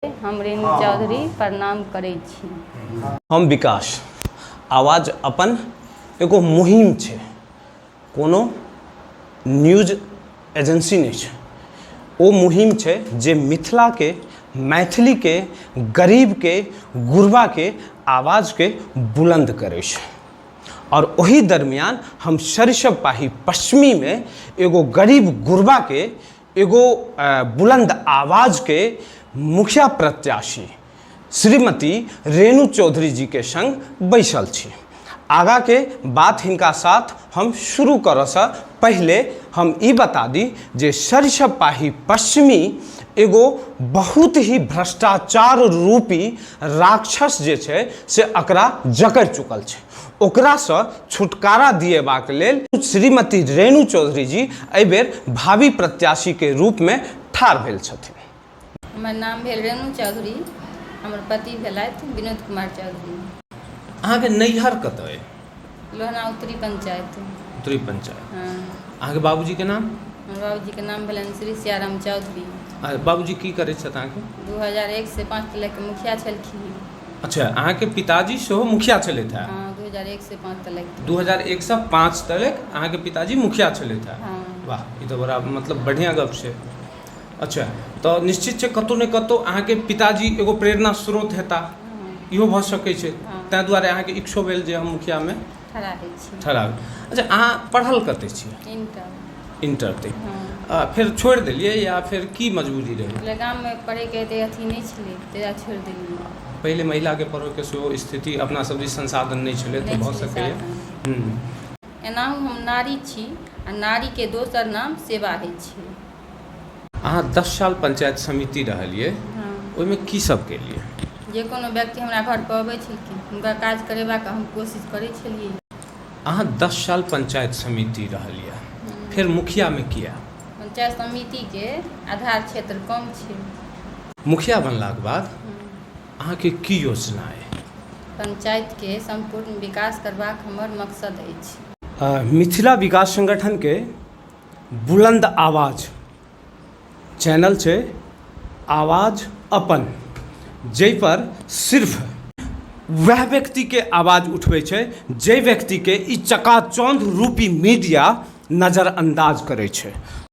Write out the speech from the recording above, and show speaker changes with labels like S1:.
S1: हम रेणु चौधरी प्रणाम करै छी।
S2: हम विकास आवाज अपन एगो मुहिम छै, कोनो न्यूज एजेंसी नहि छै। ओ मुहिम छै जे मिथिलाके, मैथिलीके, गरीबके, गुरबाके आवाजके बुलन्द करै छै। आओर ओहि दरमियान हम सरिसब पाही पश्चिमीमे एगो गरीब गुरबाके एगो बुलंद आवाजके मुखिया प्रत्याशी श्रीमती रेणु चौधरी जीके संग बैसल छी। आगाके बात हिनका साथ हम शुरू करऽसँ पहिले हम ई बता दी जे सरिसब पाही पश्चिमी एगो बहुत ही भ्रष्टाचार रूपी राक्षस जे छै से एकरा जकड़ि चुकल छै। ओकरासँ छुटकारा दिएबाक लेल श्रीमती रेणु चौधरी जी एहिबेर भावी प्रत्याशीके रूपमे ठाढ़ भेल छथिन।
S1: हमर नाम भेल रेणु चौधरी, हमर पति भेलथि विनोद कुमार चौधरी।
S2: अहाँके नैहर कतऽ अइ?
S1: लोहना उत्तरी पंचायत।
S2: उत्तरी पंचायत।
S1: हँ।
S2: अहाँके बाबूजीके नाम?
S1: हमर बाबूजीके नाम भेलनि श्री सियाराम चौधरी।
S2: आ बाबूजी की करै छथि अहाँके?
S1: 2001 से 5 तलकके मुखिया छलखिन।
S2: अच्छा, अहाँके पिताजी सेहो मुखिया छलथि हेँ?
S1: हँ, 2001 से 5 तलक।
S2: 2001 सँ 5 तक अहाँके पिताजी मुखिया छलथि हेँ?
S1: हँ।
S2: वाह, ई तऽ बड़ा मतलब बढ़िआँ गप छै। अच्छा, तऽ निश्चित छै कतहु ने कतहु अहाँके पिताजी एगो प्रेरणा स्रोत हेता, इहो भऽ सकै छै। ताहि दुआरे अहाँके इच्छो भेल जे हम मुखियामे
S1: ठड़ा होइ छी।
S2: ठड़ा होइ। अच्छा, अहाँ पढ़ल कतेक छियै?
S1: इंटर।
S2: इंटर तक?
S1: हँ।
S2: फेर छोड़ि देलियै या फेर की मजबूरी रहै?
S1: पहिले गाममे पढ़ैके एते अथी नहि छलै, ताहि छोड़ि देलियै।
S2: पहिले महिलाके पढ़ैके सेहो स्थिति अपना सब दिस संसाधन नहि छलै, तऽ
S1: नहि
S2: भऽ
S1: छलै
S2: सकैए।
S1: साधन।
S2: हूँ
S1: एनाहु हम नारी छी आ नारीके दोसर नाम सेवा होइ छै।
S2: अहाँ 10 साल पंचायत समिति रहलियै, ओहिमे की सब केलियै?
S1: जे कोनो व्यक्ति हमरा घरपर अबै छलखिन, हुनका काज करेबाक हम कोशिश करै छलियै।
S2: अहाँ 10 साल पंचायत समिति रहलियै, फेर मुखियामे किया?
S1: पंचायत समितिके आधार क्षेत्र कम छै।
S2: मुखिया बनलाके बाद अहाँके की योजना अइ?
S1: पंचायतके सम्पूर्ण विकास करबाक हमर मकसद अछि।
S2: मिथिला विकास संगठनके बुलन्द आवाज चैनल छै आवाज अपन, जाहिपर सिर्फ वएह व्यक्तिके आवाज उठबै छै जाहि व्यक्तिके ई चकाचौंध रूपी मीडिया नजरअन्दाज करै छै।